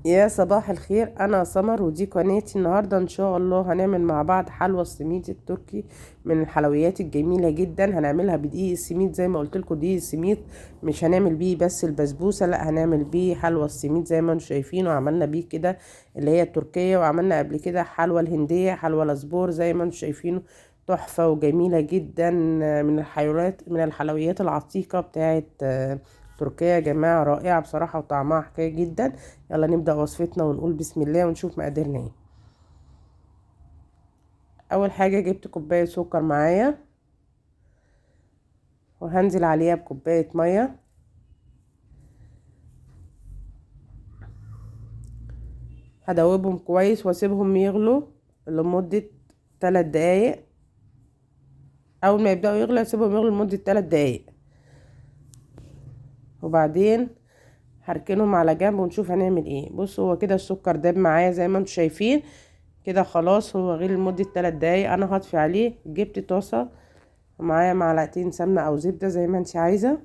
يا صباح الخير، انا سمر ودي قناتي. النهارده ان شاء الله هنعمل مع بعض حلوى السميد التركي من الحلويات الجميلة جدا. هنعملها بدقيق السميد زي ما قلت لكم. دقيق السميد مش هنعمل بيه بس البسبوسه، لا هنعمل بيه حلوى السميد زي ما انتم شايفين، وعملنا بيه كده اللي هي التركية، وعملنا قبل كده حلوى الهندية، حلوى الاسبور زي ما انتم شايفينه، تحفة وجميلة جدا. من الحلويات العتيقة بتاعت تركيا يا جماعة، رائعة بصراحة وطعمها حكاية جدا. يلا نبدأ وصفتنا ونقول بسم الله ونشوف مقاديرنا ايه. اول حاجة جبت كوباية سكر معايا وهنزل عليها بكوباية مية. هدوبهم كويس واسيبهم يغلوا لمدة 3 دقايق. اول ما يبدأوا يغلوا اسيبهم يغلوا لمدة 3 دقايق، وبعدين هركنهم على جنب ونشوف هنعمل ايه. بصوا هو كده السكر داب معايا زي ما انتم شايفين كده، خلاص هو غلي لمدة 3 دقايق. انا هطفي عليه. جبت طاسة ومعايا معلقتين سمنة او زبدة زي ما انت عايزة،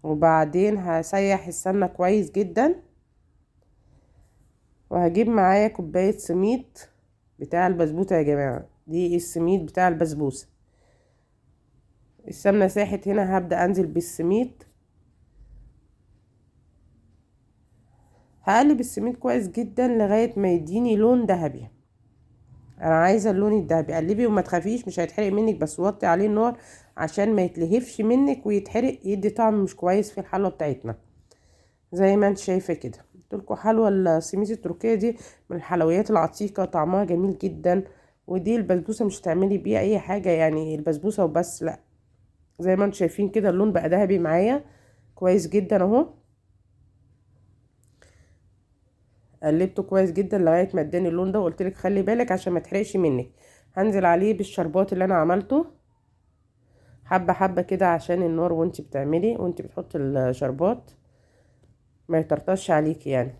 وبعدين هسيح السمنة كويس جدا، وهجيب معايا كوباية سميد بتاع البسبوسة يا جماعة، دي السميد بتاع البسبوسة. السمنة ساحت هنا، هبدأ انزل بالسميد. هقلب السميد كويس جدا لغاية ما يديني لون ذهبي. انا عايزة اللون الذهبي. قلبي وما تخافيش مش هيتحرق منك، بس وطي عليه النار عشان ما يتلهفش منك ويتحرق، يدي طعم مش كويس في الحلوة بتاعتنا زي ما انت شايفة كده. قلت لكم حلوى السميد التركية دي من الحلويات العتيقة، طعمها جميل جدا. ودي البسبوسة مش هتعملي بيها اي حاجة، يعني البسبوسة وبس، لا. زي ما انتم شايفين كده اللون بقى ذهبي معايا كويس جدا اهو. قلبته كويس جدا لغاية ما اداني اللون ده، وقلت لك خلي بالك عشان ما تحرقش منك. هنزل عليه بالشربات اللي انا عملته حبه حبه كده عشان النار وانت بتعملي وانت بتحطي الشربات ما يطرطش عليكي يعني.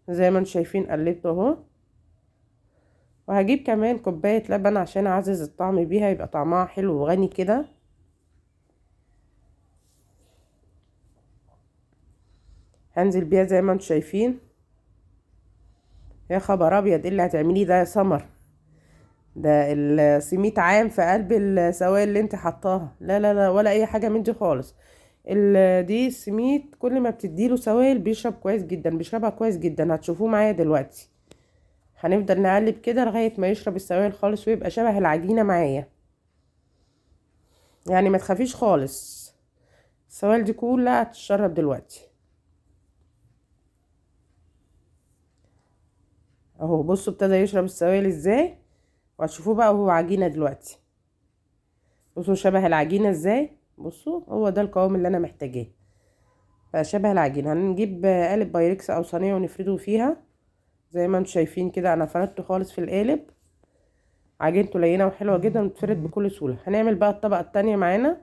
زي ما انتم شايفين قلبته اهو. وهجيب كمان كوباية لبن عشان اعزز الطعم بيها، يبقى طعمها حلو وغني كده. هنزل بيها زي ما انتم شايفين. يا خبر ابيض، ايه اللي هتعمليه ده يا سمر؟ ده السميد عام في قلب السوائل اللي انت حطاها. لا لا لا، ولا اي حاجة من دي خالص. دي السميد كل ما بتديله سوائل بيشرب كويس جدا، بيشربها كويس جدا. هتشوفوه معايا دلوقتي. هنفضل نقلب كده لغاية ما يشرب السوائل خالص ويبقى شبه العجينة معايا، يعني ما تخافيش خالص، السوائل دي كلها هتتشرب دلوقتي اهو. بصوا ابتدى يشرب السوائل ازاي، وهتشوفوه بقى وهو عجينه دلوقتي. بصوا شبه العجينة ازاي. بصوا هو ده القوام اللي انا محتاجاه، بقى شبه العجينة. هنجيب قالب بايركس او صينية ونفرده فيها زي ما انتم شايفين كده. انا فردته خالص في القالب، عجينته لينه وحلوه جدا وتفرد بكل سهولة. هنعمل بقى الطبقة التانية معانا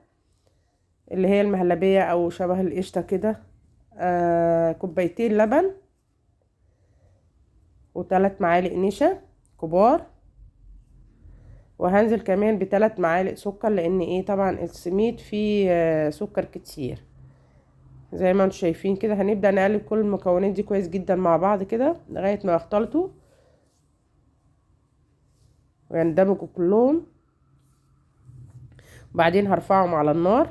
اللي هي المهلبيه او شبه القشطه كده. كوبايتين لبن وثلاث معالق نشا كبار، وهنزل كمان ب3 معالق سكر، لان ايه طبعا السميد فيه سكر كتير زي ما انتم شايفين كده. هنبدأ نقلب كل المكونات دي كويس جدا مع بعض كده لغاية ما يختلطوا ويندمجوا كلهم. وبعدين هرفعهم على النار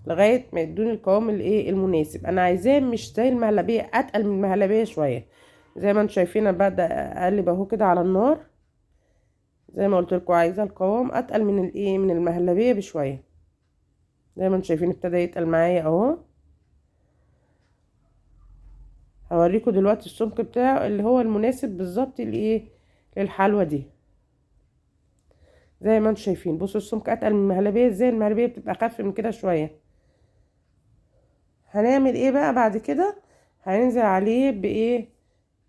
لغاية ما يدوني القوام الايه المناسب. انا عايزاه مش زي المهلبية، اتقل من المهلبية شوية. زي ما انتم شايفين انا ببدأ اقلب اهو كده على النار. زي ما قلت لكم عايزه القوام اتقل من الايه من المهلبيه بشوية. زي ما انتم شايفين ابتدى يتقل معايا اهو. هوريكم دلوقتي السمك بتاعه اللي هو المناسب بالظبط لايه للحلوه دي. زي ما انتم شايفين بصوا السمك اتقل من المهلبيه ازاي. المهلبيه بتبقى اخف من كده شوية. هنعمل ايه بقى بعد كده؟ هننزل عليه بايه؟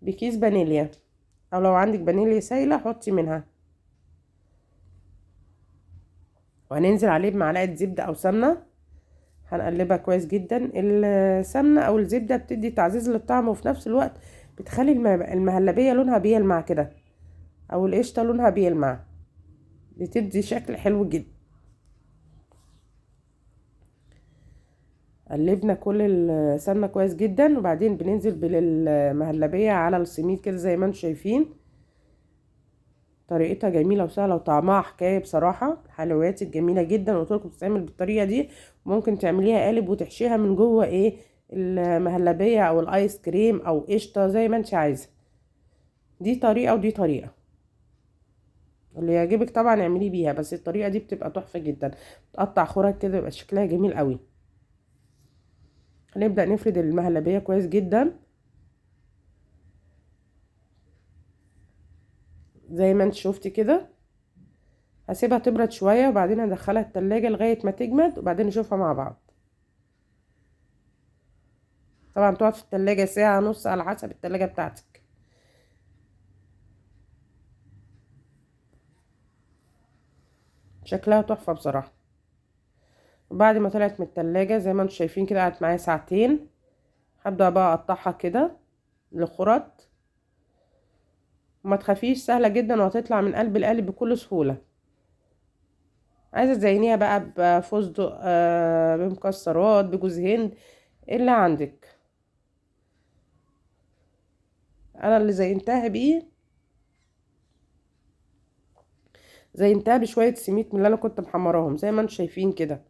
بكيس فانيليا، او لو عندك فانيليا سايله حطي منها. وهننزل عليه بمعلقه زبدة او سمنه، هنقلبها كويس جدا. السمنة او الزبدة بتدي تعزيز للطعم، وفي نفس الوقت بتخلي المهلبيه لونها بيلمع كده، او القشطه لونها بيلمع، بتدي شكل حلو جدا. قلبنا كل السمنة كويس جدا، وبعدين بننزل بالمهلبيه على السميد كده زي ما انتم شايفين. طريقتها جميلة وسهلة وطعمها حكاية بصراحة. الحلويات الجميلة جدا قلت لكم بتتعمل بالطريقة دي، ممكن تعمليها قالب وتحشيها من جوه ايه المهلبيه او الايس كريم او قشطه زي ما انت عايزه. دي طريقه ودي طريقه، اللي يعجبك طبعا اعمليه بيها، بس الطريقة دي بتبقى تحفة جدا. بتقطع خرق كده بيبقى شكلها جميل قوي. هنبدا نفرد المهلبيه كويس جدا زي ما انت شفتي كده. هسيبها تبرد شوية وبعدين هدخلها التلاجة لغاية ما تجمد، وبعدين نشوفها مع بعض. طبعا تقعد في التلاجة ساعة نص على حسب التلاجة بتاعتك. شكلها تحفة بصراحة. وبعد ما طلعت من التلاجة زي ما انتم شايفين كده قعدت معايا ساعتين. هبدأ بقى اقطعها كده لخرط، وما تخافيش سهلة جدا وهتطلع من قلب القالب بكل سهولة. عايزة تزينيها بقى بفستق، بمكسرات، بجوز هند، اللي عندك. انا اللي زينتها بيه، زينتها بشوية سميد من اللي انا كنت محمراهم زي ما انتم شايفين كده.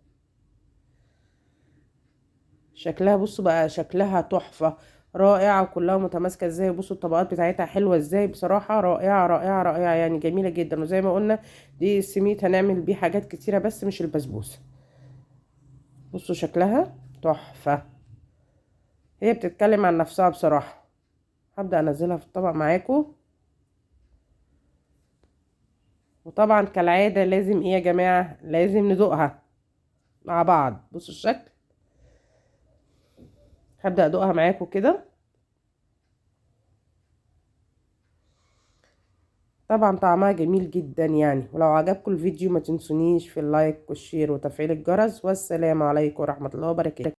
شكلها بصوا بقى شكلها تحفة رائعة، وكلها متماسكة ازاي. بصوا الطبقات بتاعتها حلوة ازاي، بصراحة رائعة رائعة رائعة، يعني جميلة جدا. وزي ما قلنا دي السميد هنعمل بيه حاجات كتيرة بس مش البسبوسة. بصوا شكلها تحفة، هي بتتكلم عن نفسها بصراحة. هبدأ انزلها في الطبق معاكم. وطبعا كالعادة لازم ايه يا جماعة، لازم ندوقها مع بعض. بصوا الشكل، هبدأ ادوقها معاكم كده. طبعا طعمها جميل جدا يعني. ولو عجبكم الفيديو ما تنسونيش في ال like وال share وتفعيل الجرس. والسلام عليكم ورحمة الله وبركاته.